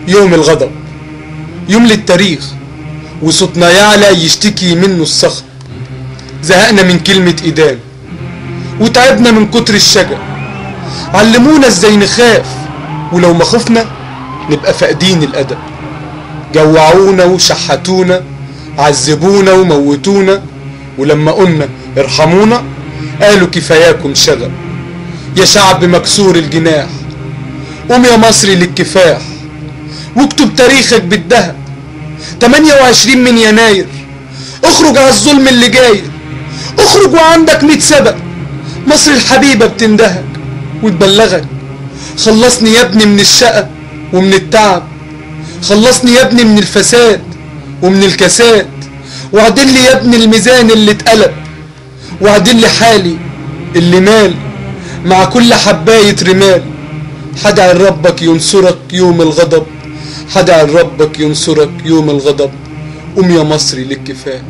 يوم الغضب، يوم للتاريخ، وصوتنا يعلى يشتكي منه الصخب. زهقنا من كلمة إدانة وتعبنا من كتر الشجر. علمونا ازاي نخاف، ولو ما خفنا نبقى فاقدين الأدب. جوعونا وشحتونا، عذبونا وموتونا، ولما قلنا ارحمونا قالوا كفاياكم شغب. يا شعب مكسور الجناح، قوم يا مصري للكفاح، واكتب تاريخك بالذهب. 28 من يناير، اخرج على الظلم اللي جاي، اخرج وعندك 100 سبب. مصر الحبيبة بتندهك وتبلغك، خلصني يا ابني من الشقة ومن التعب، خلصني يا ابني من الفساد ومن الكساد، وعدل لي يا ابني الميزان اللي اتقلب، وعدل لي حالي اللي مال مع كل حباية رمال. حدعي ربك ينصرك يوم الغضب، حدعي ربك ينصرك يوم الغضب. قوم يا مصري للكفاح.